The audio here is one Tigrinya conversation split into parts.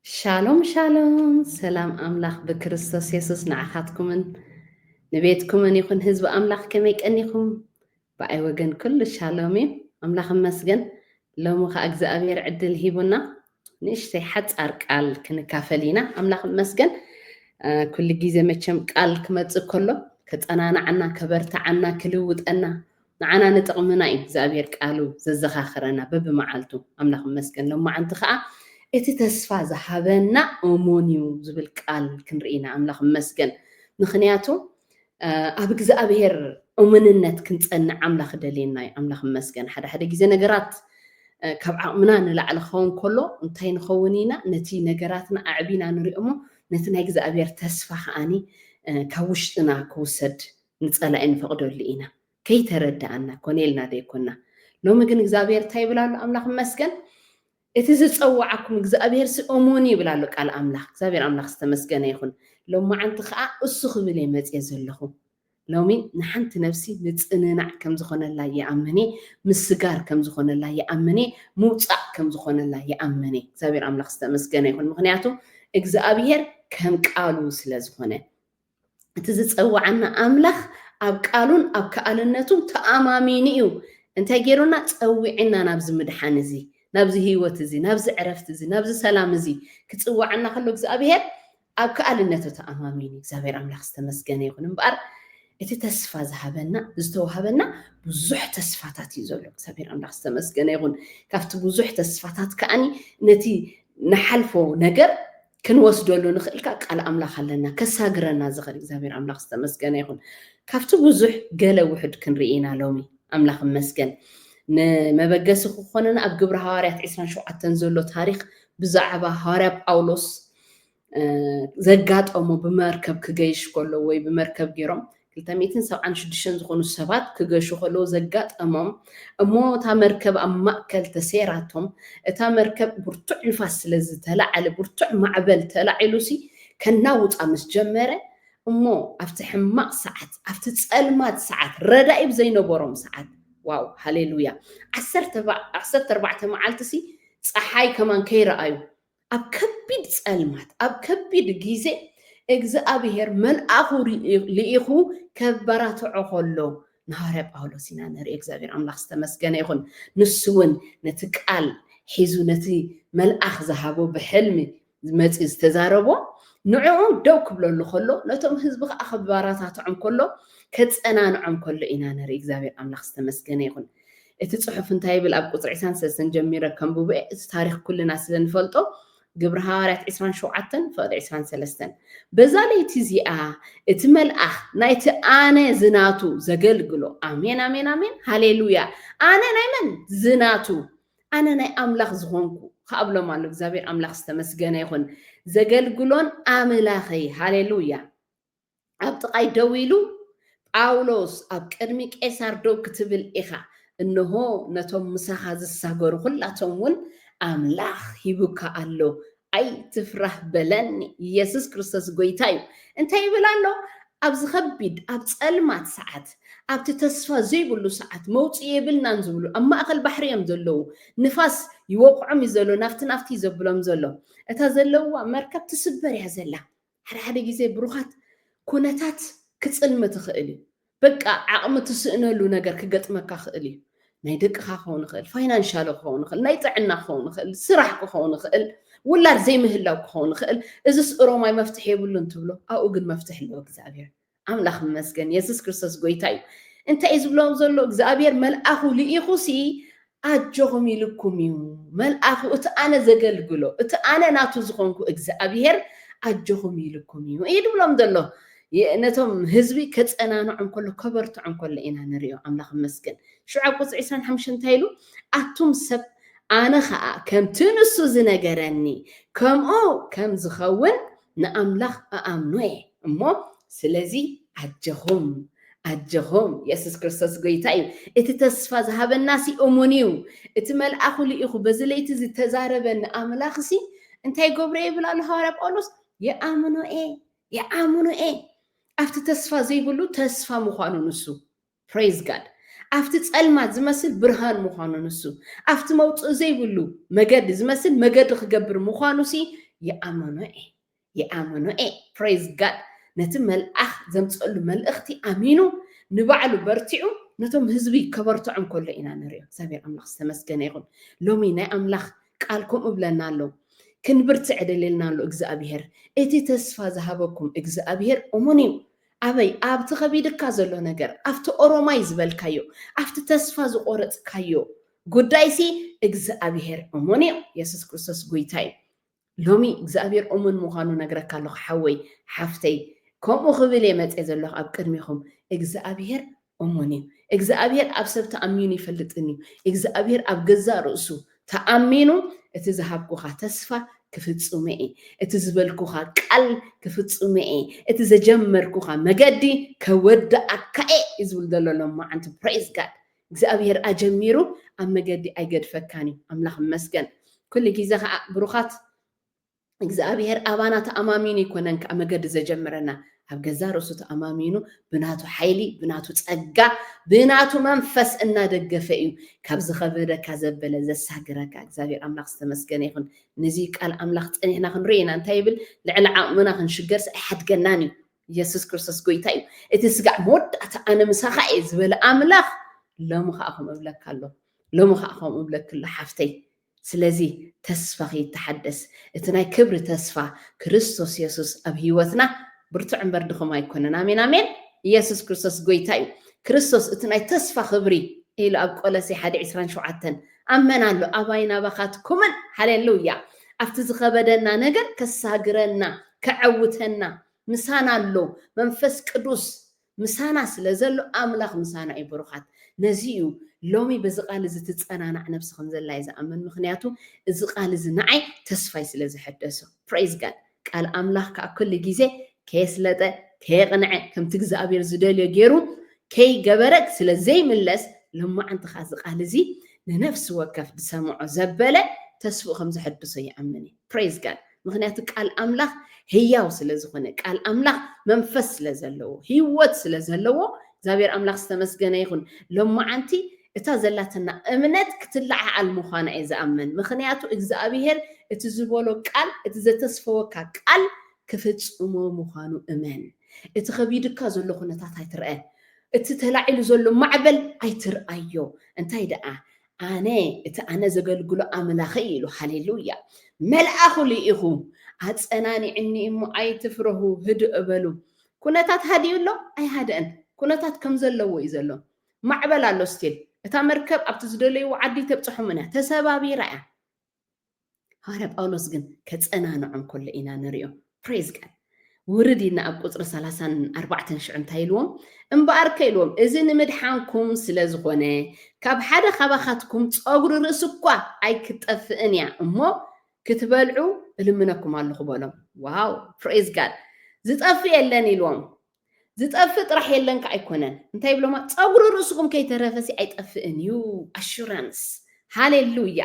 ሻሎም ሻሎም፣ ሰላም ኣምላኽ ብክርስቶስ የሱስ ንዓኻትኩምን ንቤትኩምን ይኹን። ህዝቢ ኣምላኽ ከመይ ቀኒኹም? ብኣይ ወገን ኩሉ ሻሎም እዩ፣ ኣምላኽ ይመስገን። ሎሚ ኸኣ እግዚኣብሔር ዕድል ሂቡና ንእሽተይ ሓጻር ቃል ክንካፈል ኢና። ኣምላኽ ይመስገን። ኩሉ ግዜ መቸም ቃል ክመጽእ ከሎ ከጸናንዓና፣ ከበርትዓና፣ ክልውጠና ንዓና ንጥቕምና እዩ እግዚኣብሔር ቃሉ ዘዘኻኽረና በብመዓልቱ። ኣምላኽ ይመስገን። ሎማዓንቲ ኸዓ እቲ ተስፋ ዝሃበና እሙን እዩ ዝብል ቃል ክንርኢ ኢና። ኣምላኽ ይመስገን። ምኽንያቱ ኣብ እግዚኣብሔር እሙንነት ክንጸንዕ ኣምላኽ ደልየና እዩ። ኣምላኽ ይመስገን። ሓደ ሓደ ግዜ ነገራት ካብ ዓቕምና ንላዕሊ ክኸውን ከሎ እንታይ ንኸውን ኢና? ነቲ ነገራትና ኣዕቢና ንሪኦ እሞ ነቲ ናይ እግዚኣብሔር ተስፋ ከዓኒ ካብ ውሽጥና ክውሰድ ንጸላኢ ንፈቕደሉ ኢና። ከይተረድኣና ኮነ ኢልና ዘይኮና። ሎሚ ግን እግዚኣብሔር እንታይ ይብል ኣሎ? ኣምላኽ ይመስገን። እቲ ዝጸዋዓኩም እግዚኣብሔር ሲ እሙን ይብል ኣሎ ቃል ኣምላኽ። እግዚኣብሔር ኣምላኽ ዝተመስገነ ይኹን። ሎማዓንቲ ከኣ እሱ ክብል እየ መጽየ ዘለኹ። ሎሚ ንሓንቲ ነፍሲ ምጽንናዕ ከም ዝኾነላ ይኣምን እየ፣ ምስጋር ከም ዝኾነላ ይኣምን እየ፣ ምውጻእ ከም ዝኾነላ ይኣምን እየ። እግዚኣብሔር ኣምላኽ ዝተመስገነ ይኹን። ምኽንያቱ እግዚኣብሔር ከም ቃሉ ስለ ዝኾነ። እቲ ዝጸውዓና ኣምላኽ ኣብ ቃሉን ኣብ ከኣልነቱን ተኣማሚኑ እዩ እንታይ ገይሩና? ጸዊዕና ናብዚ ምድሓን እዚ፣ ናብዚ ህይወት እዚ፣ ናብዚ ዕረፍቲ እዚ፣ ናብዚ ሰላም እዚ ክጽውዓና ከሎ እግዚኣብሔር ኣብ ከኣልነቱ ተኣማሚኑ። እግዚኣብሔር ኣምላኽ ዝተመስገነ ይኹን። እምበኣር እቲ ተስፋ ዝሃበና፣ ዝተዋሃበና ብዙሕ ተስፋታት እዩ ዘሎ። እግዚኣብሔር ኣምላኽ ዝተመስገነ ይኹን። ካብቲ ብዙሕ ተስፋታት ከኣኒ ነቲ ንሓልፎ ነገር ክንወስደሉ ንኽእል ከኣ ቃል ኣምላኽ ኣለና፣ ከሳግረና ዝኽእል። እግዚኣብሔር ኣምላኽ ዝተመስገነ ይኹን። ካብቲ ብዙሕ ገለ ውሑድ ክንርኢ ኢና ሎሚ። ኣምላኽ ይመስገን። ንመበገሲ ክኾነና ኣብ ግብሪ ሃዋርያት ዕስራን ሸውዓተን ዘሎ ታሪኽ ብዛዕባ ሃዋርያ ጳውሎስ ዘጋጠሞ ብመርከብ ክገይሽ ከሎ ወይ ብመርከብ ገይሮም ክልተ ሚእትን ሰብዓን ሽዱሽተን ዝኾኑ ሰባት ክገሹ ከለዉ ዘጋጠሞም፣ እሞ እታ መርከብ ኣብ ማእከል ተሰይራቶም፣ እታ መርከብ ብርቱዕ ንፋስ ስለ ዝተላዓለ፣ ብርቱዕ ማዕበል ተላዒሉሲ ከናውጻ ምስ ጀመረ፣ እሞ ኣብቲ ሕማቕ ሰዓት፣ ኣብቲ ጸልማት ሰዓት፣ ረዳኢ ብዘይነበሮም ሰዓት፣ ዋው፣ ሃሌሉያ፣ ዓሰርተ ኣርባዕተ መዓልትሲ ጸሓይ ከማን ከይረኣዩ፣ ኣብ ከቢድ ጸልማት፣ ኣብ ከቢድ ግዜ እግዚኣብሔር መልኣኹ ልኢኹ ከበራትዖ ከሎ ንሃዋርያ ጳውሎስ ኢና ንርኢ። እግዚኣብሔር ኣምላኽ ዝተመስገነ ይኹን። ንሱ እውን ነቲ ቃል ሒዙ ነቲ መልኣኽ ዝሃቦ ብሕልሚ መጺኡ ዝተዛረቦ ንዕኡ ደው ክብለሉ ከሎ ነቶም ህዝቢ ከኣ ከበራታትዖም ከሎ ከጸናንዖም ከሎ ኢና ንርኢ። እግዚኣብሔር ኣምላኽ ዝተመስገነ ይኹን። እቲ ጽሑፍ እንታይ ይብል? ኣብ ቁጽሪ ዕስራን ሰለስተን ጀሚረ ከንብቦ እየ። እቲ ታሪኽ ኩልና ስለ ንፈልጦ፣ ግብሪ ሃዋርያት ዕስራን ሸውዓተን ፍቕዲ ዕስራን ሰለስተን። በዛ ለይቲ እዚኣ እቲ መልኣኽ ናይቲ ኣነ ዝናቱ ዘገልግሎ፣ ኣሜን፣ ኣሜን፣ ኣሜን፣ ሃሌሉያ። ኣነ ናይ መን? ዝናቱ። ኣነ ናይ ኣምላኽ ዝኾንኩ፣ ከኣብሎም ኣሎ። እግዚኣብሔር ኣምላኽ ዝተመስገነ ይኹን። ዘገልግሎን ኣምላኸይ፣ ሃሌሉያ። ኣብ ጥቓይ ደው ኢሉ፣ "ጳውሎስ፣ ኣብ ቅድሚ ቄሳር ደው ክትብል ኢኻ። እንሆ፣ ነቶም ምሳኻ ዝሳገሩ ኹላቶም እውን ኣምላኽ ሂቡካ ኣሎ። ኣይትፍራህ በለኒ። ኢየሱስ ክርስቶስ ጎይታ እዩ።" እንታይ ይብል ኣሎ? ኣብዚ ኸቢድ፣ ኣብ ጸልማት ሰዓት፣ ኣብቲ ተስፋ ዘይብሉ ሰዓት፣ መውጽኢ የብልናን ዝብሉ፣ ኣብ ማእከል ባሕሪ እዮም ዘለዉ። ንፋስ ይወቕዖም እዩ ዘሎ፣ ናፍቲ ናፍቲ እዩ ዘብሎም ዘሎ። እታ ዘለውዋ መርከብ ትስበር እያ ዘላ። ሓደ ሓደ ግዜ ብሩኻት፣ ኩነታት ክጽልም ትኽእል እዩ። በቃ ዓቕሚ ትስእነሉ ነገር ክገጥመካ ክእል እዩ። ናይ ደቅኻ ክኸውን ይኽእል፣ ፋይናንሻል ክኸውን ይኽእል፣ ናይ ጥዕና ክኸውን ይኽእል፣ ስራሕ ክኸውን ይኽእል፣ ውላድ ዘይምህላው ክኸውን ይኽእል። እዝስ እሮማይ መፍትሒ የብሉን ትብሎ፣ ኣብኡ ግን መፍትሒ ኣለዎ እግዚኣብሔር። ኣምላኽ ይመስገን፣ የሱስ ክርስቶስ ጎይታ እዩ። እንታይ እዩ ዝብሎም ዘሎ እግዚኣብሔር? መልኣኹ ልኢኹሲ ኣጆኹም ኢልኩም እዩ። መልኣኹ፣ እቲ ኣነ ዘገልግሎ፣ እቲ ኣነ ናቱ ዝኾንኩ እግዚኣብሔር ኣጆኹም ኢልኩም እዩ እዩ ድብሎም ዘሎ። የ-፣ ነቶም ህዝቢ ከጸናንዖም ከሎ፣ ከበርትዖም ከሎ ኢና ንርእዮ። ኣምላኽ ይመስገን። ሽዑ ኣብ ቁጽሪ ዕስራን ሓሙሽተን እንታይ ኢሉ? ኣቱም ሰብ፣ ኣነ ኸኣ ከምቲ ንሱ ዝነገረኒ ከምኡ ከም ዝኸውን ንኣምላኽ እኣምኖ እየ። እሞ ስለዚ ኣጀኹም፣ ኣጀኹም፣ የሱስ ክርስቶስ ጎይታ እዩ። እቲ ተስፋ ዝሃበናሲ እሙን እዩ። እቲ መልኣኹ ልኢኹ በዚ ለይቲ ዝተዛረበኒ ኣምላኽሲ እንታይ ገብሮ እየ ይብል ኣሎ ሃዋርያ ጳውሎስ? ይኣምኖ እየ፣ ይኣምኖ እየ። ኣብቲ ተስፋ ዘይብሉ ተስፋ ምዃኑ ንሱ። ፕሬዝ ጋድ። ኣብቲ ጸልማት ዝመስል ብርሃን ምዃኑ ንሱ። ኣብቲ መውጽኢ ዘይብሉ መገዲ ዝመስል መገዲ ክገብር ምዃኑሲ ይኣመኖ እየ፣ ይኣመኖ እየ። Praise God። ነቲ መልኣኽ ዘምፀሉ መልእኽቲ ኣሚኑ ንባዕሉ በርቲዑ ነቶም ህዝቢ ከበርትዖም ከሎ ኢና ንሪኦ። እግዚኣብሔር ኣምላኽ ዝተመስገነ ይኹን። ሎሚ ናይ ኣምላኽ ቃል ከምኡ ብለና ኣሎ። ክንብርትዕ ደልየልና ኣሎ እግዚኣብሔር። እቲ ተስፋ ዝሃበኩም እግዚኣብሔር እሙን እዩ። ኣበይ? ኣብቲ ከቢድካ ዘሎ ነገር፣ ኣብቲ ኦሮማይ ዝበልካዮ፣ ኣብቲ ተስፋ ዝቆረፅካዮ ጉዳይሲ እግዚኣብሔር እሙን እዩ። የሱስ ክርስቶስ ጎይታ እዩ። ሎሚ እግዚኣብሔር እሙን ምዃኑ ነግረካ ኣለኹ ሓወይ፣ ሓፍተይ። ከምኡ ክብል እየ መፅየ ዘለኹ ኣብ ቅድሚኹም። እግዚኣብሔር እሙን እዩ። እግዚኣብሔር ኣብ ሰብ ተኣሚኑ ይፈልጥን እዩ። እግዚኣብሔር ኣብ ገዛእ ርእሱ ተኣሚኑ እቲ ዝሃብኩኻ ተስፋ ክፍጽሞ እየ፣ እቲ ዝበልኩኻ ቃል ክፍጽሞ እየ፣ እቲ ዘጀመርኩኻ መገዲ ከወድኣካ እየ እዩ ዝብል ዘሎ ሎማዓንቲ። Praise God። እግዚኣብሔር ኣጀሚሩ ኣብ መገዲ ኣይገድፈካን እዩ። ኣምላኽ ይመስገን። ኩሉ ግዜ ኸዓ ብሩኻት እግዚኣብሔር ኣባና ተኣማሚኑ ኣይኮነን ከዓ መገዲ ዘጀመረና፣ ኣብ ገዛ ርእሱ ተኣማሚኑ ብናቱ ሓይሊ፣ ብናቱ ጸጋ፣ ብናቱ መንፈስ እናደገፈ እዩ ካብ ዝኸበደካ ዘበለ ዘሳግረካ። እግዚኣብሔር ኣምላኽ ዝተመስገነ ይኹን። ነዚ ቃል ኣምላኽ ጸኒሕና ክንርኢ ኢና። እንታይ ይብል? ልዕሊ ዓቕምና ክንሽገርስ ኣይሓድገናን እዩ። ኢየሱስ ክርስቶስ ጎይታ እዩ። እቲ ስጋዕ መወዳእታ ኣነ ምሳኻ እየ ዝበለ ኣምላኽ ሎሚ ከዓ ከምኡ እብለካ ኣሎ። ሎሚ ከዓ ከምኡ እብለኪ ኣሎ ሓፍተይ። ስለዚ ተስፋኺ ይተሓደስ። እቲ ናይ ክብሪ ተስፋ ክርስቶስ የሱስ ኣብ ህይወትና ብርቱዕ እምበር ድኹም ኣይኮነን። ኣሜን፣ ኣሜን። ኢየሱስ ክርስቶስ ጎይታ እዩ። ክርስቶስ እቲ ናይ ተስፋ ክብሪ ኢሉ ኣብ ቆሎሴ ሓደ ዕስራን ሸውዓተን ኣብ መን ኣሎ? ኣባይን ኣባኻትኩምን። ሃሌሉያ። ኣብቲ ዝኸበደና ነገር ከሳግረና፣ ከዐውተና ምሳና ኣሎ። መንፈስ ቅዱስ ምሳና ስለ ዘሎ ኣምላኽ ምሳና እዩ ብሩኻት። ነዚ እዩ ሎሚ በዚ ቃል እዚ ትጸናናዕ ነብሲ ከም ዘላ እየ ዝኣምን። ምኽንያቱ እዚ ቃል እዚ ንዓይ ተስፋይ ስለ ዘሐደሶ። Praise God። ቃል ኣምላኽ ከዓ ኩሉ ግዜ ከየስለጠ፣ ከየቕንዐ፣ ከምቲ እግዚኣብሔር ዝደልዮ ገይሩ ከይገበረ ስለ ዘይምለስ፣ ሎማዓንቲ ኸዓ እዚ ቃል እዚ ንነፍሲ ወከፍ ዝሰምዖ ዘበለ ተስፍኡ ከም ዘሐድሶ ይኣምን እየ። Praise God። ምኽንያቱ ቃል ኣምላኽ ህያው ስለ ዝኾነ፣ ቃል ኣምላኽ መንፈስ ስለ ዘለዎ፣ ህይወት ስለ ዘለዎ፣ እግዚኣብሔር ኣምላኽ ዝተመስገነ ይኹን። ሎማዓንቲ እታ ዘላትና እምነት ክትለዓዓል ምዃና እየ ዝኣምን። ምኽንያቱ እግዚኣብሔር እቲ ዝበሎ ቃል፣ እቲ ዘተስፈወካ ቃል ክፍጽሞ ምዃኑ እመን። እቲ ከቢድካ ዘሎ ኩነታት ኣይትርአ። እቲ ተላዒሉ ዘሎ ማዕበል ኣይትርኣዮ። እንታይ ደኣ? ኣነ፣ እቲ ኣነ ዘገልግሎ ኣምላኸይ ኢሉ። ሃሌሉያ። መልኣኹ ልኢኹ፣ ኣጸናኒዕኒ እሞ ኣይትፍርሁ፣ ህድእ እበሉ። ኩነታት ሃዲኡ ኣሎ? ኣይሃደአን። ኩነታት ከም ዘለዎ እዩ ዘሎ። ማዕበል ኣሎ ስቲል። እታ መርከብ ኣብቲ ዝደለይዎ ዓዲ ተብጽሖምን እያ። ተሰባቢራ እያ። ሃዋርያ ጳውሎስ ግን ከጸናንዖም ከሎ ኢና ንሪኦ። Praise God። ውርድ ኢልና ኣብ ቁጽሪ ሰላሳን ኣርባዕተን ሽዑ እንታይ ኢልዎም? እምበኣርከ ኢልዎም፣ እዚ ንምድሓንኩም ስለ ዝኾነ፣ ካብ ሓደ ካባኻትኩም ጸጉሪ ርእሲ እኳ ኣይክጠፍእን እያ እሞ፣ ክትበልዑ እልምነኩም ኣለኹ በሎም። ዋው፣ praise God። ዝጠፍእ የለን ኢልዎም። ዝጠፍእ ጥራሕ የለን ከዓ ኣይኮነን። እንታይ ይብሎማ? ጸጉሪ ርእስኹም ከይተረፈሲ ኣይጠፍእን እዩ። ኣሹራንስ። ሃሌሉያ።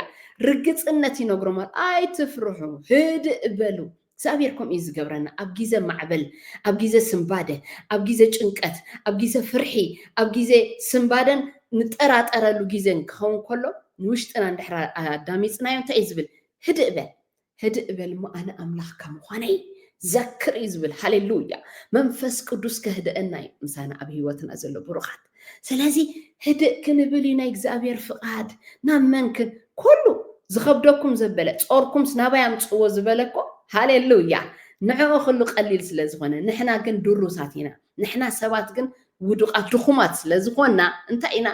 ርግጽነት ይነግሮም ኣሎ። ኣይትፍርሑ፣ ህድእ በሉ። እግዚኣብሔር ከምኡ እዩ ዝገብረና። ኣብ ግዜ ማዕበል፣ ኣብ ግዜ ስንባደ፣ ኣብ ግዜ ጭንቀት፣ ኣብ ግዜ ፍርሒ፣ ኣብ ግዜ ስንባደን ንጠራጠረሉ ግዜን ክኸውን ከሎ፣ ንውሽጥና እንድሕር ኣዳሚፅናዮ እንታይ እዩ ዝብል? ህድእ በል፣ ህድእ በል እሞ ኣነ ኣምላኽካ ምዃነይ ዘክር እዩ ዝብል። ሃሌሉያ። መንፈስ ቅዱስ ከህድአና እዩ ምሳና ኣብ ህይወትና ዘሎ ብሩኻት። ስለዚ ህድእ ክንብል እዩ ናይ እግዚኣብሔር ፍቓድ። ናብ መን ክን-፣ ኩሉ ዝኸብደኩም ዘበለ፣ ጾርኩምስ ናባይ ኣምጽእዎ ዝበለ እኮ፣ ሃሌሉያ፣ ንዕኡ ኩሉ ቀሊል ስለ ዝኾነ፣ ንሕና ግን ድሩሳት ኢና። ንሕና ሰባት ግን ውዱቓት ድኹማት ስለ ዝኾንና፣ እንታይ ኢና?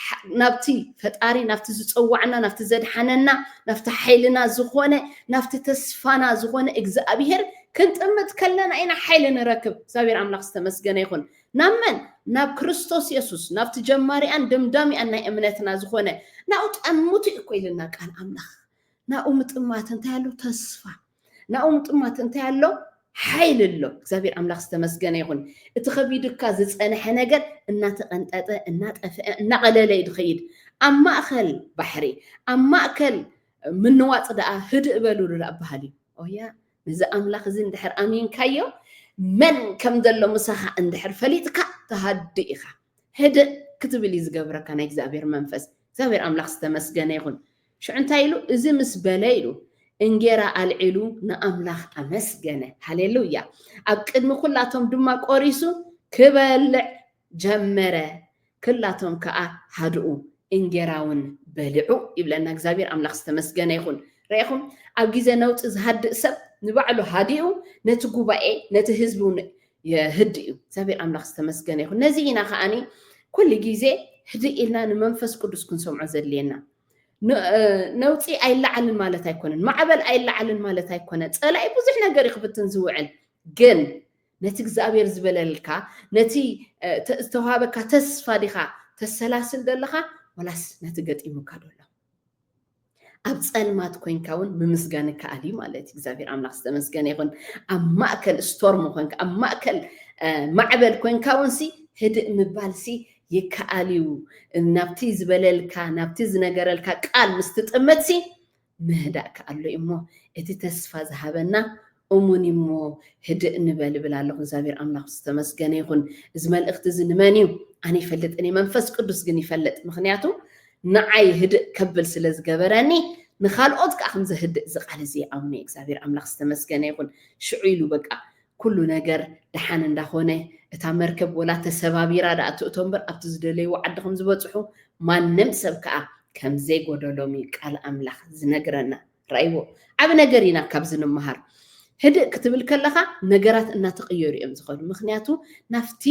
ሓ-፣ ናብቲ ፈጣሪ፣ ናብቲ ዝጸዋዕና፣ ናብቲ ዘድሓነና፣ ናብቲ ሓይልና ዝኾነ፣ ናብቲ ተስፋና ዝኾነ እግዚኣብሔር ክንጥምት ከለና ኢና ሓይሊ ንረክብ። እግዚኣብሔር ኣምላኽ ዝተመስገነ ይኹን። ናብ መን? ናብ ክርስቶስ የሱስ፣ ናብቲ ጀማሪኣን ደምዳሚኣን ናይ እምነትና ዝኾነ። ናብኡ ጠምቱ እኮ ኢልና ቃል ኣምላኽ። ናብኡ ምጥማት እንታይ ኣሎ? ተስፋ። ናብኡ ምጥማት እንታይ ኣሎ? ሓይሊ ኣሎ። እግዚኣብሔር ኣምላኽ ዝተመስገነ ይኹን። እቲ ከቢዱካ ዝጸንሐ ነገር እናተቐንጠጠ፣ እናጠፍአ፣ እናቐለለ እዩ ዝኸይድ። ኣብ ማእከል ባሕሪ፣ ኣብ ማእከል ምንዋጽ ደኣ ህድእ በሉ ደኣ በሃል እዩ። ኦያ፣ ነዚ ኣምላኽ እዚ እንድሕር ኣሚንካዮ፣ መን ከም ዘሎ ምሳኻ እንድሕር ፈሊጥካ፣ ትሃድእ ኢኻ። ህድእ ክትብል እዩ ዝገብረካ ናይ እግዚኣብሔር መንፈስ። እግዚኣብሔር ኣምላኽ ዝተመስገነ ይኹን። ሽዑ እንታይ ኢሉ? እዚ ምስ በለ ኢሉ፣ እንጌራ ኣልዒሉ ንኣምላኽ ኣመስገነ። ሃሌሉያ። ኣብ ቅድሚ ኩላቶም ድማ ቆሪሱ ክበልዕ ጀመረ። ክላቶም ከኣ ሃድኡ፣ እንጌራውን በልዑ ይብለና። እግዚኣብሔር ኣምላኽ ዝተመስገነ ይኹን። ረኢኹም፣ ኣብ ግዜ ነውጺ ዝሃድእ ሰብ ንባዕሉ ሃዲኡ ነቲ ጉባኤ፣ ነቲ ህዝቢ እውን የህድእ እዩ። እግዚኣብሔር ኣምላኽ ዝተመስገነ ይኹን። ነዚ ኢና ከኣኒ ኩሉ ግዜ ህድእ ኢልና ንመንፈስ ቅዱስ ክንሰምዖ ዘድልየና። ን-፣ እ፣ ነውጺ ኣይለዓልን ማለት ኣይኮነን፣ ማዕበል ኣይለዓልን ማለት ኣይኮነን። ጸላኢ ብዙሕ ነገር እዩ ክፍትን ዝውዕል፣ ግን ነቲ እግዚኣብሔር ዝበለልካ፣ ነቲ፣ እ፣ ተ-፣ ዝተዋሃበካ ተስፋ ዲኻ ተሰላስል ዘለኻ፣ ወላስ ነቲ ገጢሙካ ዘሎ? ኣብ ጸልማት ኮይንካ እውን ምምስጋን ይከኣል እዩ ማለት እዩ። እግዚኣብሔር ኣምላኽ ዝተመስገነ ይኹን። ኣብ ማእከል ስቶርም ኮይንካ፣ ኣብ ማእከል፣ እ፣ ማዕበል ኮይንካ እውን ሲ ህድእ ምባል ሲ ይከኣል እዩ። ናብቲ ዝበለልካ፣ ናብቲ ዝነገረልካ ቃል ምስ ትጥምት ሲ ምህዳእ ከኣሎ እዩ እሞ፣ እቲ ተስፋ ዝሃበና እሙን እዩ እሞ፣ ህድእ ንበል እብል ኣለኹ። እግዚኣብሔር ኣምላኽ ዝተመስገነ ይኹን። እዚ መልእኽቲ እዚ ንመን እዩ? ኣነ ይፈልጥን እየ፣ መንፈስ ቅዱስ ግን ይፈልጥ። ምኽንያቱ ንዓይ ህድእ ከብል ስለ ዝገበረኒ፣ ንኻልኦት ከኣ ከም ዘህድእ እዚ ቃል እዚ ይኣምኖ እየ። እግዚኣብሔር ኣምላኽ ዝተመስገነ ይኹን። ሽዑ ኢሉ በቃ ኩሉ ነገር ደሓን እንዳኾነ፣ እታ መርከብ ወላ ተሰባቢራ ደኣ ትእቶ እምበር፣ ኣብቲ ዝደለይዎ ዓዲ ከም ዝበጽሑ፣ ማንም ሰብ ከኣ ከም ዘይጎደሎም እዩ ቃል ኣምላኽ ዝነግረና። ራእይዎ። ዓቢ ነገር ኢና ካብዚ ንምሃር። ህድእ ክትብል ከለኻ ነገራት እናተቐየሩ እዮም ዝኸዱ። ምኽንያቱ ናብቲ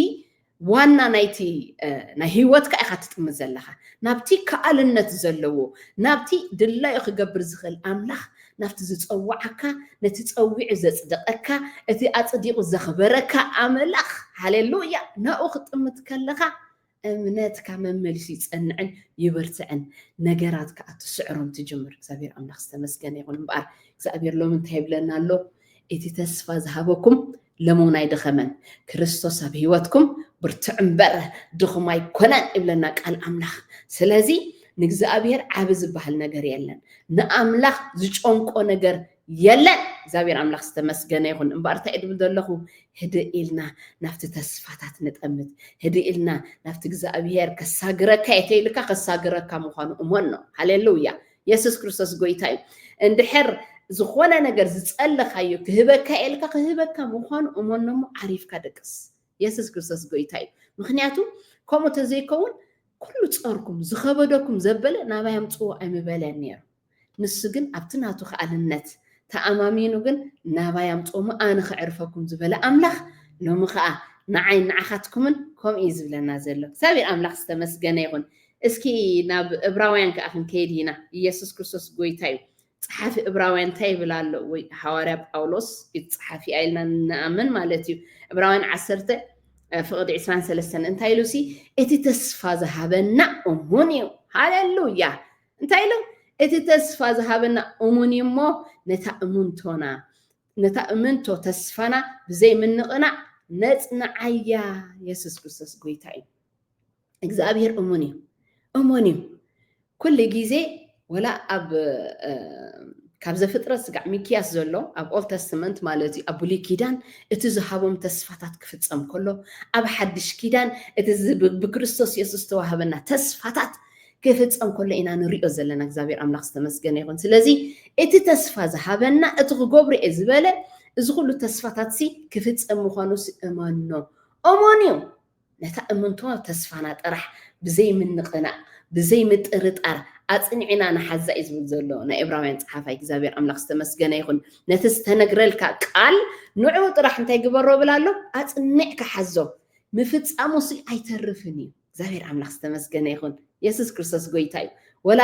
ዋና ናይቲ፣ እ፣ ናይ ህይወትካ ኢኻ ትጥምት ዘለኻ። ናብቲ ከኣልነት ዘለዎ፣ ናብቲ ድላዩ ክገብር ዝኽእል ኣምላኽ፣ ናብቲ ዝጸውዓካ፣ ነቲ ጸዊዑ ዘጽደቐካ፣ እቲ ኣጽዲቑ ዘኽበረካ ኣምላኽ፣ ሃሌሉያ፣ ናብኡ ክትጥምት ከለኻ፣ እምነትካ መመሊሱ ይጸንዕን ይበርትዕን፣ ነገራት ከኣ ትስዕሮም ትጅምር። እግዚኣብሔር ኣምላኽ ዝተመስገነ ይኹን። እምበኣር እግዚኣብሔር ሎሚ እንታይ ይብለና ኣሎ? እቲ ተስፋ ዝሃበኩም ሎሚ እውን ኣይደኸመን። ክርስቶስ ኣብ ህይወትኩም ብርትዕ እምበር ድኹም ኣይኮነን ይብለና ቃል ኣምላኽ። ስለዚ ንእግዚኣብሔር ዓቢ ዝበሃል ነገር የለን። ንኣምላኽ ዝጨንቆ ነገር የለን። እግዚኣብሔር ኣምላኽ ዝተመስገነ ይኹን። እምበኣር እንታይ እየ ድብል ዘለኹ? ህድእ ኢልና ናብቲ ተስፋታት ንጠምት። ህድእ ኢልና ናብቲ እግዚኣብሔር ከሳግረካ እየ ተይልካ ከሳግረካ ምዃኑ እመኖ። ሃሌሉያ። የሱስ ክርስቶስ ጎይታ እዩ። እንድሕር ዝኾነ ነገር ዝጸለኻዮ ክህበካ እየ ኢልካ ክህበካ ምዃኑ እመኖ እሞ ዓሪፍካ ደቅስ። የሱስ ክርስቶስ ጎይታ እዩ። ምኽንያቱ ከምኡ ተዘይከውን ኩሉ ጸርኩም ዝኸበደኩም ዘበለ ናባይ ኣምጽዎ ኣይምበለን ነይሩ። ንሱ ግን ኣብቲ ናቱ ከኣልነት ተኣማሚኑ ግን ናባይ ኣምጽዎ እሞ ኣነ ከዕርፈኩም ዝበለ ኣምላኽ ሎሚ ኸኣ ንዓይ ንዓኻትኩምን ከምኡ እዩ ዝብለና ዘሎ። እግዚኣብሔር ኣምላኽ ዝተመስገነ ይኹን። እስኪ ናብ እብራውያን ከኣ ክንከይድ ኢና። ኢየሱስ ክርስቶስ ጎይታ እዩ። ጸሓፊ እብራውያን እንታይ ይብል ኣሎ? ወይ ሃዋርያ ጳውሎስ እዩ ጸሓፊኣ ኢልና ንኣምን ማለት እዩ። እብራውያን ዓሰርተ፣ እ፣ ፍቕዲ ዕስራን ሰለስተን እንታይ ኢሉ ሲ፣ እቲ ተስፋ ዝሃበና እሙን እዩ። ሃሌሉያ። እንታይ ኢሉ? እቲ ተስፋ ዝሃበና እሙን እዩ እሞ፣ ነታ እሙንቶና፣ ነታ እምንቶ ተስፋና ብዘይምንቕናዕ ነጽንዓያ። የሱስ ክርስቶስ ጎይታ እዩ። እግዚኣብሔር እሙን እዩ። እሙን እዩ። ኩሉ ግዜ ወላ ኣብ፣ እ፣ ካብ ዘፍጥረት ስጋዕ ሚክያስ ዘሎ ኣብ ኦልድ ተስተመንት ማለት እዩ፣ ኣብ ብሉይ ኪዳን እቲ ዝሃቦም ተስፋታት ክፍጸም ከሎ፣ ኣብ ሓድሽ ኪዳን እቲ ዝ-፣ ብ-፣ ብክርስቶስ የሱስ ዝተዋህበና ተስፋታት ክፍጸም ከሎ ኢና ንሪኦ ዘለና። እግዚኣብሔር ኣምላኽ ዝተመስገነ ይኹን። ስለዚ እቲ ተስፋ ዝሃበና፣ እቲ ክገብሮ እየ ዝበለ፣ እዚ ኩሉ ተስፋታት ሲ ክፍጸም ምዃኑ ሲ እመኖ። እሙን እዩ። ነታ እምንቶ ተስፋና ጥራሕ ብዘይምንቕናቕ፣ ብዘይምጥርጣር ኣጽኒዕና ንሓዛ እዩ ዝብል ዘሎ ናይ ዕብራውያን ጸሓፋይ። እግዚኣብሔር ኣምላኽ ዝተመስገነ ይኹን። ነቲ ዝተነግረልካ ቃል ንዕኡ ጥራሕ እንታይ ግበሮ እብል ኣሎ? ኣጽኒዕካ ሓዞ። ምፍጻሙሲ ኣይተርፍን እዩ። እግዚኣብሔር ኣምላኽ ዝተመስገነ ይኹን። የሱስ ክርስቶስ ጎይታ እዩ። ወላ፣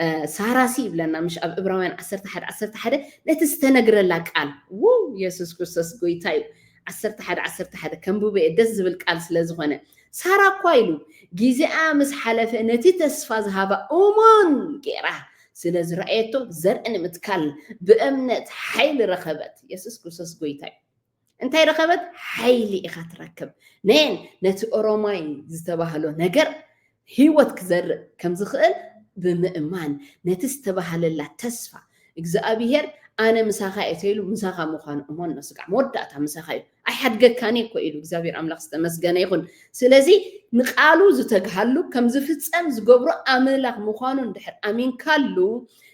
እ፣ ሳራሲ ይብለና፣ ምሽ ኣብ ዕብራውያን ዓሰርተ ሓደ ዓሰርተ ሓደ ነቲ ዝተነግረላ ቃል። ው፣ የሱስ ክርስቶስ ጎይታ እዩ። ዓሰርተ ሓደ ዓሰርተ ሓደ ከንብቦ እየ፣ ደስ ዝብል ቃል ስለ ዝኾነ። ሳራ እኳ ኢሉ፣ ግዜኣ ምስ ሓለፈ ነቲ ተስፋ ዝሃባ እሙን ገይራ ስለ ዝረኣየቶ፣ ዘርኢ ንምትካል ብእምነት ሓይሊ ረኸበት። የሱስ ክርስቶስ ጎይታ እዩ። እንታይ ረኸበት? ሓይሊ ኢኻ ትረክብ። ነን ነቲ ኦሮማይ ዝተባህሎ ነገር ህይወት ክዘርእ ከም ዝኽእል ብምእማን ነቲ ዝተባህለላ ተስፋ እግዚኣብሄር ኣነ ምሳኻ እየ ተይሉ ምሳኻ ምዃኑ እመኖ። ስጋዕ መወዳእታ ምሳኻ እዩ። ኣይሓድገካን እየ እኮ ኢሉ እግዚኣብሄር ኣምላኽ ዝተመስገነ ይኹን። ስለዚ ንቃሉ ዝተግሃሉ ከም ዝፍጸም ዝገብሮ ኣምላኽ ምዃኑ እንድሕር ኣሚንካሉ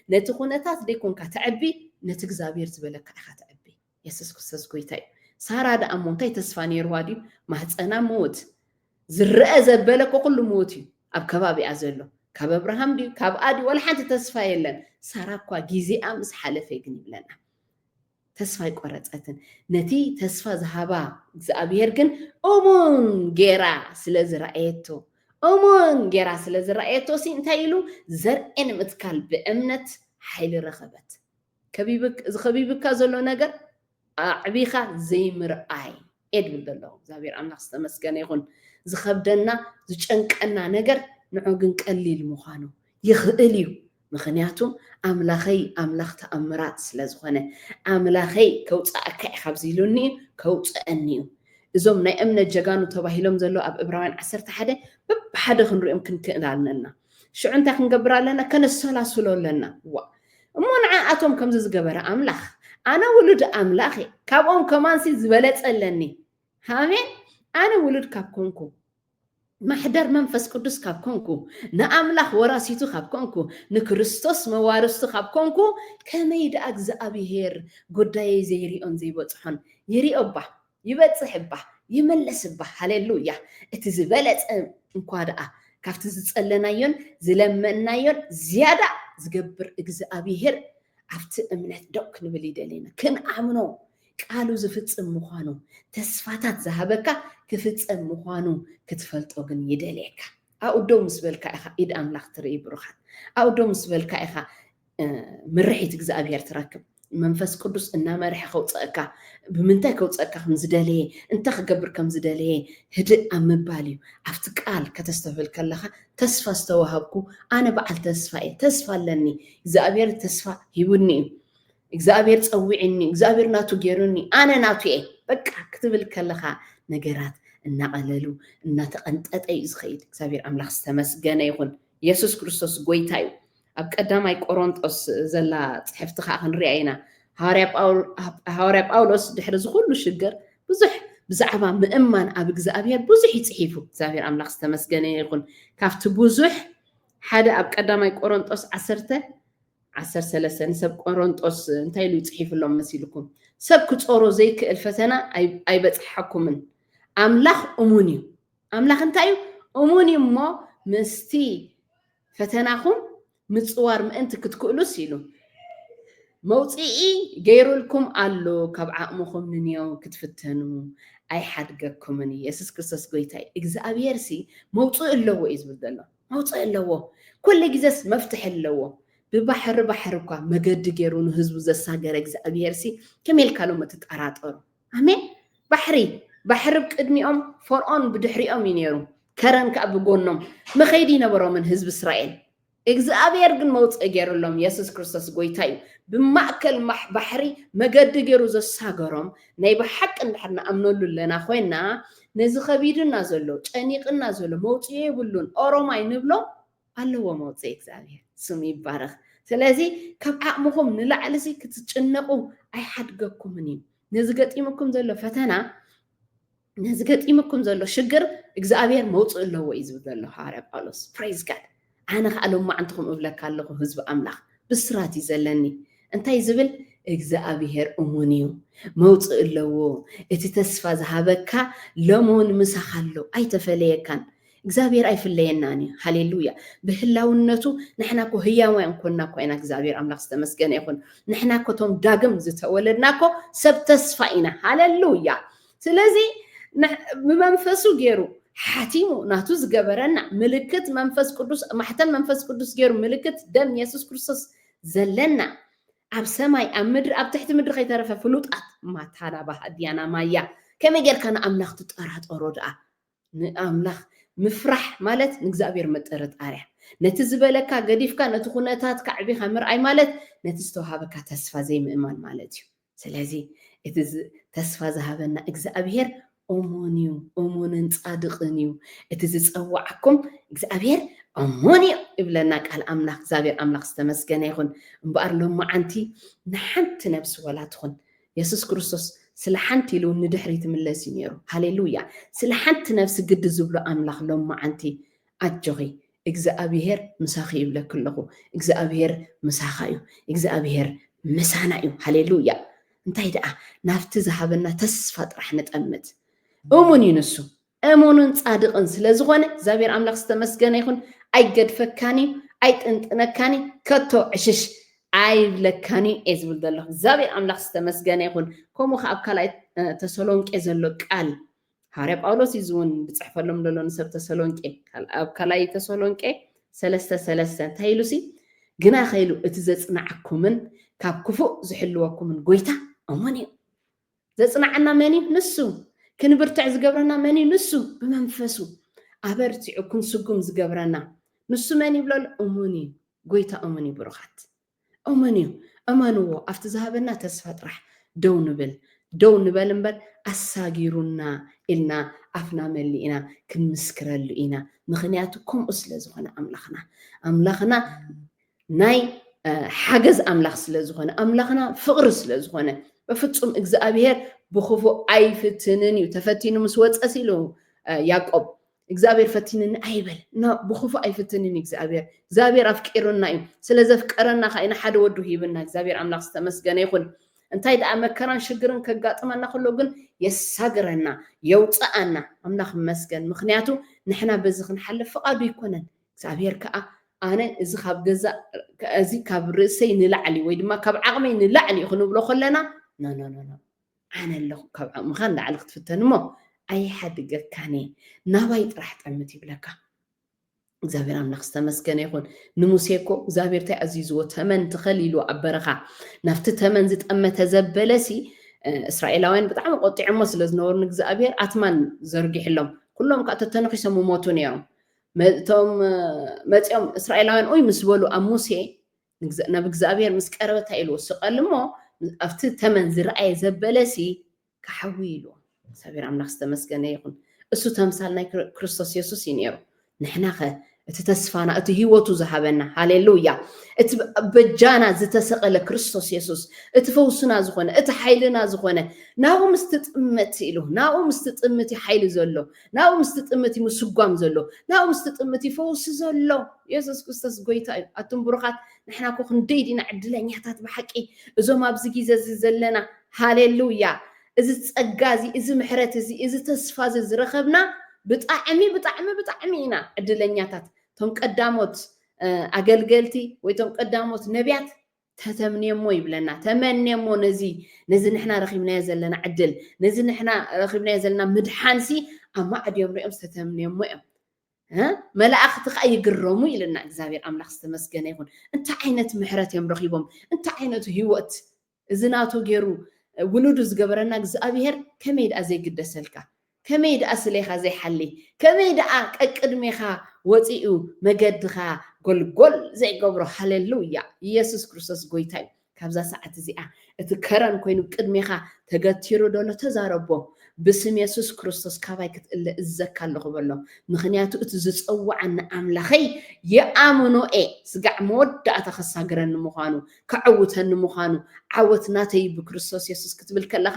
ነቲ ኩነታት ደይኮንካ ተዕቢ ነቲ እግዚኣብሔር ዝበለካ ኢኻ ትዕቢ። የሱስ ክርስቶስ ጎይታ እዩ። ሳራ ደኣ እሞ እንታይ ተስፋ ነይርዋ ድዩ? ማህፀና ምውት፣ ዝረአ ዘበለ እኮ ኩሉ ምውት እዩ ኣብ ከባቢኣ ዘሎ። ካብ ኣብርሃም ድዩ ካብ ኣዲ ወላ ሓንቲ ተስፋ የለን። ሳራ እኳ ግዜኣ ምስ ሓለፈ ግን ይብለና ተስፋ ኣይቆረፀትን። ነቲ ተስፋ ዝሃባ እግዚኣብሔር ግን እሙን ጌራ ስለ ዝረኣየቶ፣ እሙን ጌራ ስለ ዝረኣየቶ ሲ እንታይ ኢሉ? ዘርኢ ንምትካል ብእምነት ሓይሊ ረኸበት። ከቢብክ- እዚ ከቢብካ ዘሎ ነገር ኣዕቢኻ ዘይምርኣይ እየ ድብል ዘለኹ። እግዚኣብሔር ኣምላኽ ዝተመስገነ ይኹን። ዝኸብደና ዝጨንቀና ነገር ንዑ ግን ቀሊል ምዃኑ ይኽእል እዩ። ምኽንያቱ ኣምላኸይ ኣምላኽ ተኣምራት ስለ ዝኾነ፣ ኣምላኸይ ከውፅኣካ እዩ ካብዚ ኢሉኒ እዩ፣ ከውፅአኒ እዩ። እዞም ናይ እምነት ጀጋኑ ተባሂሎም ዘለዉ ኣብ ዕብራውያን ዓሰርተ ሓደ በብሓደ ክንሪኦም ክንክእል ኣለና። ሽዑ እንታይ ክንገብር ኣለና? ከነሰላስሎ ኣለና። ዋ እሞ ንዓኣቶም ከምዚ ዝገበረ ኣምላኽ፣ ኣነ ውሉድ ኣምላኽ እየ፣ ካብኦም ከማንሲ ዝበለጸ ኣለኒ። ኣሜን። ኣነ ውሉድ ካብ ኮንኩ፣ ማሕደር መንፈስ ቅዱስ ካብ ኮንኩ፣ ንኣምላኽ ወራሲቱ ካብ ኮንኩ፣ ንክርስቶስ መዋርስቱ ካብ ኮንኩ፣ ከመይ ደኣ እግዚኣብሔር ጉዳየይ ዘይሪኦን ዘይበጽሖን? ይሪኦ እባ፣ ይበጽሕ እባ፣ ይመለስ እባ። ሃሌሉያ። እቲ ዝበለጸ እንኳ ደኣ ካብቲ ዝጸለናዮን ዝለመንናዮን ዝያዳ ዝገብር እግዚኣብሔር ኣብቲ እምነት ደው ክንብል ይደልየና። ክንኣምኖ፣ ቃሉ ዝፍጽም ምዃኑ፣ ተስፋታት ዝሃበካ ክፍጸም ምዃኑ ክትፈልጦ ግን ይደልየካ። ኣብኡ ደው ምስ በልካ ኢኻ ኢድ ኣምላኽ ትርኢ ብሩኻት። ኣብኡ ደው ምስ በልካ ኢኻ እ፣ ምርሒት እግዚኣብሔር ትረክብ። መንፈስ ቅዱስ እናመርሐ ከውፅአካ፣ ብምንታይ ከውፅአካ ከም ዝደለየ፣ እንታይ ክገብር ከም ዝደለየ ህድእ ኣብ ምባል እዩ። ኣብቲ ቃል ከተስተብህል ከለኻ፣ ተስፋ ዝተዋሃብኩ ኣነ በዓል ተስፋ እየ፣ ተስፋ ኣለኒ፣ እግዚኣብሔር ተስፋ ሂቡኒ እዩ፣ እግዚኣብሔር ፀዊዕኒ፣ እግዚኣብሔር ናቱ ገይሩኒ፣ ኣነ ናቱ እየ በቃ ክትብል ከለኻ፣ ነገራት እናቐለሉ እናተቐንጠጠ እዩ ዝኸይድ። እግዚኣብሔር ኣምላኽ ዝተመስገነ ይኹን። የሱስ ክርስቶስ ጎይታ እዩ። ኣብ ቀዳማይ ቆሮንጦስ ዘላ ፅሕፍቲ ከዓ ክንሪኣ ኢና። ሃዋርያ ጳውል- ሃዋርያ ጳውሎስ ድሕሪ እዚ ኩሉ ሽግር ብዙሕ ብዛዕባ ምእማን ኣብ እግዚኣብሔር ብዙሕ ይፅሒፉ። እግዚኣብሔር ኣምላኽ ዝተመስገነ ይኹን። ካብቲ ብዙሕ ሓደ ኣብ ቀዳማይ ቆሮንጦስ ዓሰርተ ዓሰርተ ሰለስተ ንሰብ ቆሮንጦስ እንታይ ኢሉ ይፅሒፍሎም መሲልኩም? ሰብ ክፀሮ ዘይክእል ፈተና ኣይ- ኣይበፅሓኩምን። ኣምላኽ እሙን እዩ። ኣምላኽ እንታይ እዩ? እሙን እዩ እሞ ምስቲ ፈተናኹም ምፅዋር ምእንቲ ክትክእሉስ ኢሉ መውፅኢ ገይሩልኩም ኣሎ፣ ካብ ዓቕምኹም ንንየው ክትፍተኑ ኣይሓድገኩምን እዩ። የሱስ ክርስቶስ ጎይታ እዩ። እግዚኣብሔር ሲ መውፅኢ ኣለዎ እዩ ዝብል ዘሎ። መውፅኢ ኣለዎ። ኩሉ ግዜስ መፍትሒ ኣለዎ። ብባሕሪ ባሕሪ እኳ መገዲ ገይሩ ንህዝቡ ዘሳገረ እግዚኣብሔር ሲ ከመይ ኢልካ ሎም እትጠራጠሩ? ኣሜን። ባሕሪ ባሕሪ ብቅድሚኦም፣ ፈርዖን ብድሕሪኦም እዩ ነይሩ፣ ከረን ከዓ ብጎኖም። መኸይዲ ይነበሮምን ህዝቢ እስራኤል። እግዚኣብሔር ግን መውፅኢ ገይሩሎም። የሱስ ክርስቶስ ጎይታ እዩ። ብማእከል ማሕ- ባሕሪ መገዲ ገይሩ ዘሳገሮም ናይ ብሓቂ እንድሕር ንኣምነሉ ኣለና ኮይና፣ ነዚ ከቢድና ዘሎ ጨኒቅና ዘሎ መውፅኢ የብሉን ኦሮማይ ንብሎ ኣለዎ መውፅኢ። እግዚኣብሔር ስሙ ይባረኽ። ስለዚ ካብ ዓቕምኹም ንላዕሊ ሲ ክትጭነቁ ኣይሓድገኩምን እዩ። ነዚ ገጢሙኩም ዘሎ ፈተና፣ ነዚ ገጢሙኩም ዘሎ ሽግር እግዚኣብሔር መውፅኢ ኣለዎ እዩ ዝብል ዘሎ ሃዋርያ ጳውሎስ። ፕሬዝ ጋድ። ኣነ ከዓ ሎማዓንትኹም እብለካ ኣለኹ ህዝቢ ኣምላኽ ብስራት እዩ ዘለኒ። እንታይ ዝብል እግዚኣብሔር እሙን እዩ፣ መውፅኢ ኣለዎ። እቲ ተስፋ ዝሃበካ ሎሚ እውን ምሳኻ ኣሎ፣ ኣይተፈለየካን። እግዚኣብሔር ኣይፍለየናን እዩ። ሃሌሉያ። ብህላውነቱ ንሕና እኮ ህያዋያን ኮንና እኳ ኢና። እግዚኣብሔር ኣምላኽ ዝተመስገነ ይኹን። ንሕና እኮ እቶም ዳግም ዝተወለድና እኮ ሰብ ተስፋ ኢና። ሃሌሉያ። ስለዚ ንሕ- ብመንፈሱ ገይሩ ሓቲሙ ናቱ ዝገበረና ምልክት መንፈስ ቅዱስ፣ ማሕተም መንፈስ ቅዱስ ገይሩ ምልክት ደም የሱስ ክርስቶስ ዘለና ኣብ ሰማይ ኣብ ምድሪ ኣብ ትሕቲ ምድሪ ከይተረፈ ፍሉጣት ማታላ ባህዲያና ማያ ከመይ ጌርካ ንኣምላኽ ትጠራጠሮ ደኣ? ንኣምላኽ ምፍራሕ ማለት ንእግዚኣብሔር ምጥርጣር እያ። ነቲ ዝበለካ ገዲፍካ ነቲ ኩነታትካ ኣዕቢኻ ምርኣይ ማለት ነቲ ዝተዋሃበካ ተስፋ ዘይምእማን ማለት እዩ። ስለዚ እቲ ዝ- ተስፋ ዝሃበና እግዚኣብሔር እሙን እዩ፣ እሙንን ጻድቕን እዩ። እቲ ዝጸዋዓኩም እግዚኣብሔር እሙን እዩ ይብለና ቃል ኣምላኽ። እግዚኣብሔር ኣምላኽ ዝተመስገነ ይኹን። እምበኣር ሎማዓንቲ ንሓንቲ ነብሲ ወላ ትኹን የሱስ ክርስቶስ ስለ ሓንቲ ኢሉ እውን ንድሕሪት ይምለስ እዩ ነይሩ። ሃሌሉያ። ስለ ሓንቲ ነፍሲ ግዲ ዝብሎ ኣምላኽ ሎማዓንቲ ኣጆኺ እግዚኣብሔር ምሳኺ ይብለኪ ኣለኹ። እግዚኣብሔር ምሳኻ እዩ። እግዚኣብሔር ምሳና እዩ። ሃሌሉያ። እንታይ ደኣ ናብቲ ዝሃበና ተስፋ ጥራሕ ንጠምት። እሙን እዩ ንሱ። እሙንን ጻድቕን ስለ ዝኾነ እግዚኣብሔር ኣምላኽ ዝተመስገነ ይኹን። ኣይገድፈካን እዩ፣ ኣይጥንጥነካን እዩ፣ ከቶ ዕሽሽ ኣይብለካን እዩ እየ ዝብል ዘለኹ። እግዚኣብሔር ኣምላኽ ዝተመስገነ ይኹን። ከምኡ ከኣ ኣብ ካልኣይ ተሰሎንቄ ዘሎ ቃል ሃዋርያ ጳውሎስ እዩ እውን ዝጽሕፈሎም ዘሎ ንሰብ ተሰሎንቄ። ኣብ ካልኣይ ተሰሎንቄ ሰለስተ ሰለስተ እንታይ ኢሉ ሲ? ግና ከኢሉ እቲ ዘጽናዓኩምን ካብ ክፉእ ዝሕልወኩምን ጎይታ እሙን እዩ። ዘጽናዓና መን እዩ? ንሱ። ክንብርትዕ ዝገብረና መን እዩ? ንሱ። ብመንፈሱ ኣበርቲዑ ክንስጉም ዝገብረና ንሱ መን ይብለሉ? እሙን እዩ። ጎይታ እሙን እዩ ብሩኻት። እመን እዩ። እመንዎ። ኣብቲ ዝሃበና ተስፋ ጥራሕ ደው ንብል። ደው ንበል እምበር ኣሳጊሩና ኢልና ኣፍና መሊእና ክንምስክረሉ ኢና። ምኽንያቱ ከምኡ ስለ ዝኾነ ኣምላኽና ኣምላኽና ናይ ሓገዝ ኣምላኽ ስለ ዝኾነ ኣምላኽና ፍቕሪ ስለ ዝኾነ በፍጹም እግዚኣብሔር ብኽፉእ ኣይፍትንን እዩ። ተፈቲኑ ምስ ወፀስ ኢሉ ያዕቆብ እግዚኣብሔር ፈቲንኒ ኣይበል። ብኽፉእ ኣይፍትንን እዩ እግዚኣብሔር። እግዚኣብሔር ኣፍቂሩና እዩ። ስለ ዘፍቀረና ከዓ ኢና ሓደ ወዱ ሂብና። እግዚኣብሔር ኣምላኽ ዝተመስገነ ይኹን። እንታይ ደኣ መከራን ሽግርን ከጋጥመና ከሎ ግን የሳግረና፣ የውፅኣና። ኣምላኽ ይመስገን። ምኽንያቱ ንሕና በዚ ክንሓልፍ ፍቓዱ ኣይኮነን። እግዚኣብሔር ከዓ ኣነ እዚ ካብ ገዛ እዚ ካብ ርእሰይ ንላዕሊ ወይ ድማ ካብ ዓቕመይ ንላዕሊ እዩ ክንብሎ ከለና ኖ ኖ ኖ ኖ ኣነ ኣለኹ ካብ ዓቕምኻ ንላዕሊ ክትፍተን እሞ ኣይሓድገካን እየ ናባይ ጥራሕ ጠምት ይብለካ። እግዚኣብሔር ኣምላኽ ዝተመስገነ ይኹን። ንሙሴ እኮ እግዚኣብሔር እንታይ ኣዚዝዎ? ተመን ትኸል ኢሉ ኣብ በረኻ ናብቲ ተመን ዝጠመተ ዘበለሲ እስራኤላውያን ብጣዕሚ ቆጢዖሞ ስለ ዝነበሩ ንእግዚኣብሔር ኣትማን ዘርጊሕሎም ኩሎም ከዓ ተተነኺሶም ይሞቱ ነይሮም። እቶም መፂኦም እስራኤላውያን ኦይ ምስ በሉ ኣብ ሙሴ ናብ እግዚኣብሔር ምስ ቀረበ እንታይ ኢልዎ? ስቐል እሞ ኣብቲ ተመን ዝረኣየ ዘበለሲ ክሓዊ ኢልዎ። እግዚኣብሔር ኣምላኽ ዝተመስገነ ይኹን። እሱ ተምሳል ናይ ክርስቶስ የሱስ እዩ ነይሩ። ንሕናኸ እቲ ተስፋና እቲ ህይወቱ ዝሃበና ሃሌሉያ እቲ በጃና ዝተሰቐለ ክርስቶስ የሱስ እቲ ፈውስና ዝኾነ እቲ ሓይልና ዝኾነ ናብኡ ምስ ትጥምት ኢሉ ናብኡ ምስ ትጥምት ሓይሊ ዘሎ ናብኡ ምስ ትጥምት ምስጓም ዘሎ ናብኡ ምስ ትጥምት ፈውሲ ዘሎ የሱስ ክርስቶስ ጎይታ እዩ። ኣቱም ብሩኻት ንሕና እኮ ክንደይ ዲና ዕድለኛታት ብሓቂ እዞም ኣብዚ ግዜ እዚ ዘለና ሃሌሉያ እዚ ጸጋ እዚ እዚ ምሕረት እዚ እዚ ተስፋ እዚ ዝረኸብና ብጣዕሚ ብጣዕሚ ብጣዕሚ ኢና ዕድለኛታት። እቶም ቀዳሞት ኣገልገልቲ ወይ እቶም ቀዳሞት ነቢያት ተተምንየሞ ይብለና። ተመንየሞ ነዚ ነዚ ንሕና ረኺብናዮ ዘለና ዕድል ነዚ ንሕና ረኺብናዮ ዘለና ምድሓንሲ ኣብ ማዕድ እዮም ሪኦም ዝተተምንየሞ እዮም። መላእኽቲ ከዓ ይግረሙ ኢልና እግዚኣብሔር ኣምላኽ ዝተመስገነ ይኹን። እንታይ ዓይነት ምሕረት እዮም ረኺቦም? እንታይ ዓይነቱ ህይወት እዚ ናቱ ገይሩ ውሉዱ ዝገበረና እግዚኣብሔር ከመይ ደኣ ዘይግደሰልካ? ከመይ ደኣ ስሌኻ ዘይሓሊ? ከመይ ደኣ ቀቅድሜኻ ወፂኡ መገድኻ ጎልጎል ዘይገብሮ? ሃሌሉያ! ኢየሱስ ክርስቶስ ጎይታ እዩ። ካብዛ ሰዓት እዚኣ እቲ ከረን ኮይኑ ቅድሜኻ ተገቲሩ ደሎ ተዛረቦ። ብስም የሱስ ክርስቶስ ካባይ ክትእለ እዘካ ኣለኹ በሎ። ምኽንያቱ እቲ ዝፀዋዓኒ ኣምላኸይ የኣምኖ እየ። ስጋዕ መወዳእታ ከሳግረኒ ምዃኑ ከዕውተኒ ምዃኑ ዓወት ናተይ ብክርስቶስ የሱስ ክትብል ከለኻ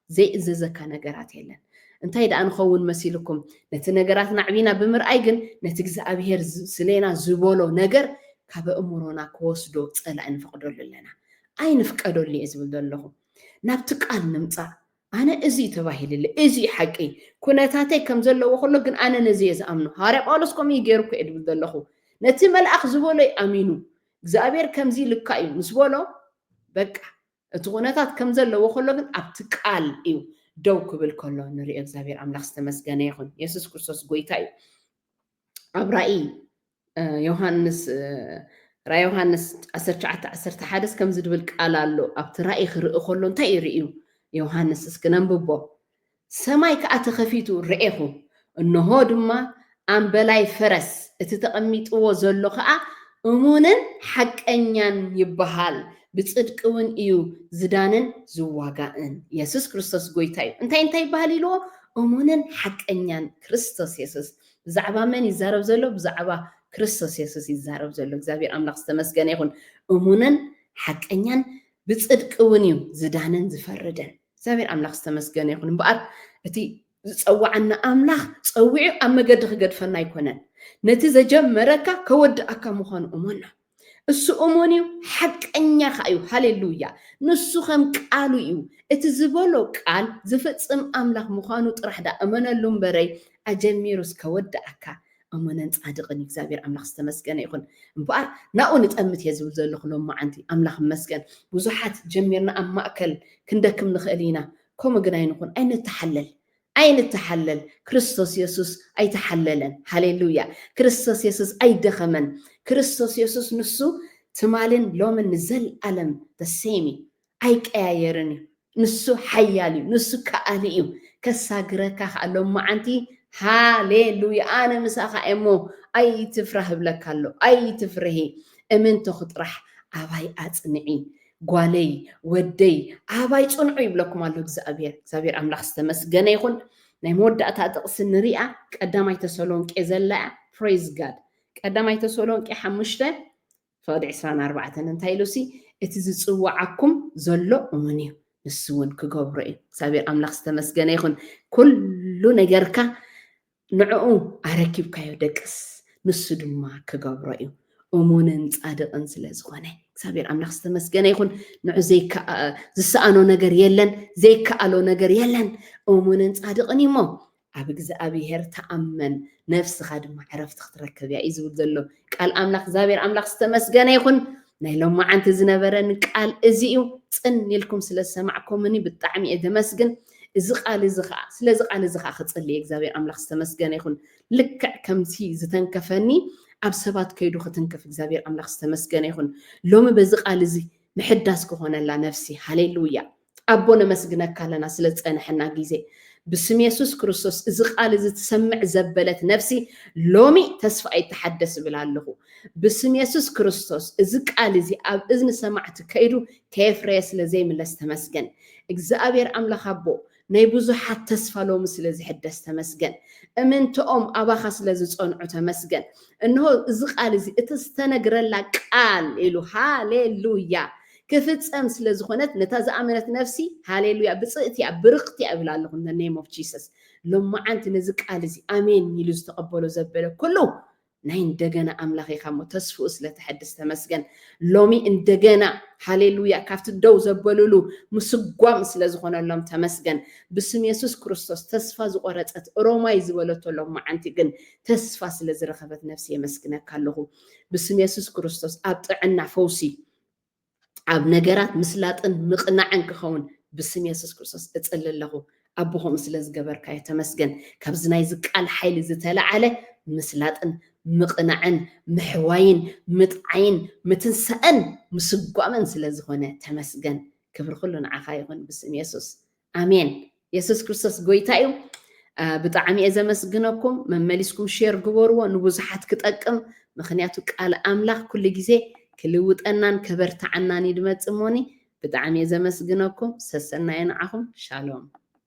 ዘይእዘዘካ ነገራት የለን። እንታይ ደኣ ንኸውን መሲልኩም ነቲ ነገራት ናዕቢና ብምርኣይ ግን ነቲ እግዚኣብሔር ስሌና ዝበሎ ነገር ካብ እምሮና ክወስዶ ፀላእ ንፈቅደሉ ኣለና። ኣይንፍቀደሉ እየ ዝብል ዘለኹ። ናብቲ ቃል ንምፃእ ኣነ እዚ ተባሂልለ እዚ ሓቂ ኩነታተይ ከም ዘለዎ ከሎ ግን ኣነ ነዚ እየ ዝኣምኖ። ሃዋርያ ጳውሎስ ከምኡ ገይሩ እኮ እየ ዝብል ዘለኹ። ነቲ መልኣኽ ዝበሎ ኣሚኑ እግዚኣብሔር ከምዚ ልካ እዩ ምስ በሎ በቃ እቲ ኩነታት ከም ዘለዎ ከሎ ግን ኣብቲ ቃል እዩ ደው ክብል ከሎ ንሪኦ። እግዚኣብሔር ኣምላኽ ዝተመስገነ ይኹን። የሱስ ክርስቶስ ጎይታ እዩ። ኣብ ራእይ ዮሃንስ ራእይ ዮሃንስ ዓሰርተ ትሽዓተ ዓሰርተ ሓደ ከምዚ ድብል ቃል ኣሎ። ኣብቲ ራእይ ክርኢ ከሎ እንታይ እዩ ርእዩ? ዮሃንስ እስኪ ነንብቦ። ሰማይ ከዓ ተኸፊቱ ርኤኹ፣ እንሆ ድማ ኣምበላይ ፈረስ፣ እቲ ተቐሚጥዎ ዘሎ ከዓ እሙንን ሓቀኛን ይበሃል፣ ብፅድቂ እውን እዩ ዝዳንን ዝዋጋእን። የሱስ ክርስቶስ ጎይታ እዩ። እንታይ እንታይ ይበሃል ኢልዎ? እሙንን ሓቀኛን ክርስቶስ የሱስ። ብዛዕባ መን ይዛረብ ዘሎ? ብዛዕባ ክርስቶስ የሱስ ይዛረብ ዘሎ። እግዚኣብሔር ኣምላኽ ዝተመስገነ ይኹን። እሙንን ሓቀኛን ብፅድቂ እውን እዩ ዝዳንን ዝፈርድን። እግዚኣብሔር ኣምላኽ ዝተመስገነ ይኹን። እምበኣር እቲ ዝፀዋዓና ኣምላኽ ፀዊዑ ኣብ መገዲ ክገድፈና ኣይኮነን። ነቲ ዘጀመረካ ከወድኣካ ምዃኑ እመኖ። እሱ እሙን እዩ፣ ሓቀኛ ኸዓ እዩ። ሃሌሉያ። ንሱ ከም ቃሉ እዩ። እቲ ዝበሎ ቃል ዝፍጽም ኣምላኽ ምዃኑ ጥራሕ ደኣ እመነሉ እምበረይ፣ ኣጀሚሩስ ከወድኣካ እሙንን ጻድቕን እዩ። እግዚኣብሔር ኣምላኽ ዝተመስገነ ይኹን። እምበኣር ናብኡ ንጠምት እየ ዝብል ዘለኹ ሎማዓንቲ። ኣምላኽ ይመስገን። ብዙሓት ጀሚርና ኣብ ማእከል ክንደክም ንኽእል ኢና። ከምኡ ግን ኣይንኹን፣ ኣይንተሓለል። ኣይንተሓለል። ክርስቶስ የሱስ ኣይተሓለለን። ሃሌሉያ። ክርስቶስ የሱስ ኣይደኸመን። ክርስቶስ የሱስ ንሱ ትማልን ሎምን ንዘለኣለም the same እዩ። ኣይቀያየርን እዩ። ንሱ ሓያል እዩ። ንሱ ከኣሊ እዩ። ከሳግረካ ከኣ ሎማዓንቲ። ሃሌሉያ። ኣነ ምሳኻ እየ እሞ ኣይትፍራህ እብለካ ኣሎ። ኣይትፍርሂ። እምንትኺ ጥራሕ ኣባይ ኣጽንዒ። ጓለይ፣ ወደይ፣ ኣባይ ጽንዑ ይብለኩም ኣሎ እግዚኣብሔር። እግዚኣብሔር ኣምላኽ ዝተመስገነ ይኹን። ናይ መወዳእታ ጥቕሲ ንሪኣ፣ ቀዳማይ ተሰሎንቄ ዘላ እያ። Praise God። ቀዳማይ ተሰሎንቄ ሓሙሽተ ፍቕዲ ዕስራን ኣርባዕተን እንታይ ኢሉሲ፣ እቲ ዝጽውዓኩም ዘሎ እሙን እዩ፣ ንሱ እውን ክገብሮ እዩ። እግዚኣብሔር ኣምላኽ ዝተመስገነ ይኹን። ኩሉ ነገርካ ንዕኡ ኣረኪብካዮ ደቅስ፣ ንሱ ድማ ክገብሮ እዩ። እሙንን ጻድቕን ስለ ዝኾነ እግዚኣብሔር ኣምላኽ ዝተመስገነ ይኹን። ንዑ ዘይከኣ-፣ ዝሰኣኖ ነገር የለን፣ ዘይከኣሎ ነገር የለን። እሙንን ጻድቕን እዩ እሞ ኣብ እግዚኣብሔር ተኣመን፣ ነፍስኻ ድማ ዕረፍቲ ክትረክብ እያ እዩ ዝብል ዘሎ ቃል ኣምላኽ። እግዚኣብሔር ኣምላኽ ዝተመስገነ ይኹን። ናይ ሎማዓንቲ ዝነበረኒ ቃል እዚ እዩ። ጽን ኢልኩም ስለ ዝሰማዕኩምኒ ብጣዕሚ እየ ዘመስግን። እዚ ቃል እዚ ኸዓ፣ ስለዚ ቃል እዚ ኸዓ ክጽሊ እየ። እግዚኣብሔር ኣምላኽ ዝተመስገነ ይኹን። ልክዕ ከምቲ ዝተንከፈኒ ኣብ ሰባት ከይዱ ክትንክፍ እግዚኣብሔር ኣምላኽ ዝተመስገነ ይኹን። ሎሚ በዚ ቃል እዚ ምሕዳስ ክኾነላ ነፍሲ። ሃሌሉያ። ኣቦ ነመስግነካ ኣለና ስለ ዝጸንሐና ግዜ። ብስም የሱስ ክርስቶስ እዚ ቃል እዚ ትሰምዕ ዘበለት ነፍሲ ሎሚ ተስፋ ኣይተሓደስ እብል ኣለኹ። ብስም የሱስ ክርስቶስ እዚ ቃል እዚ ኣብ እዝኒ ሰማዕቲ ከይዱ ከየፍረየ ስለ ዘይምለስ ተመስገን። እግዚኣብሔር ኣምላኽ ኣቦ ናይ ብዙሓት ተስፋ ሎሚ ስለ ዝሕደስ ተመስገን። እምንትኦም ኣባኻ ስለ ዝጸንዑ ተመስገን። እንሆ እዚ ቃል እዚ እቲ ዝተነግረላ ቃል ኢሉ ሃሌሉያ ክፍጸም ስለ ዝኾነት ነታ ዝኣመነት ነፍሲ ሃሌሉያ ብጽእቲ እያ ብርኽቲ እያ እብል ኣለኹ። In the name of Jesus። ሎማዓንቲ ነዚ ቃል እዚ ኣሜን ኢሉ ዝተቐበሎ ዘበለ ኩሉ ናይ እንደገና ኣምላኽ ኢኻ እሞ ተስፍኡ ስለ ተሐድስ ተመስገን። ሎሚ እንደገና ሃሌሉያ ካብቲ ደው ዘበሉሉ ምስጓም ስለ ዝኾነሎም ተመስገን። ብስም የሱስ ክርስቶስ ተስፋ ዝቆረጸት ሮማይ ዝበለቶ ሎማዓንቲ ግን ተስፋ ስለ ዝረኸበት ነፍሲ የመስግነካ ኣለኹ። ብስም የሱስ ክርስቶስ ኣብ ጥዕና ፈውሲ ኣብ ነገራት ምስላጥን ምቕናዕን ክኸውን ብስም የሱስ ክርስቶስ እጽሊ ኣለኹ። ኣቦኹም ስለ ዝገበርካዮ ተመስገን። ካብዚ ናይዚ ቃል ሓይሊ ዝተለዓለ ምስላጥን ምቕናዕን ምሕዋይን ምጥዓይን ምትንሳእን ምስጓምን ስለ ዝኾነ ተመስገን። ክብሪ ኩሉ ንዓኻ ይኹን ብስም የሱስ። ኣሜን። የሱስ ክርስቶስ ጎይታ እዩ። አ፣ ብጣዕሚ እየ ዘመስግነኩም። መመሊስኩም ሼር ግበርዎ ንብዙሓት ክጠቅም። ምኽንያቱ ቃል ኣምላኽ ኩሉ ግዜ ክልውጠናን ከበርትዓናን እዩ ድመጽእ እሞኒ። ብጣዕሚ እየ ዘመስግነኩም። ሰሰናየ ንዓኹም። ሻሎም።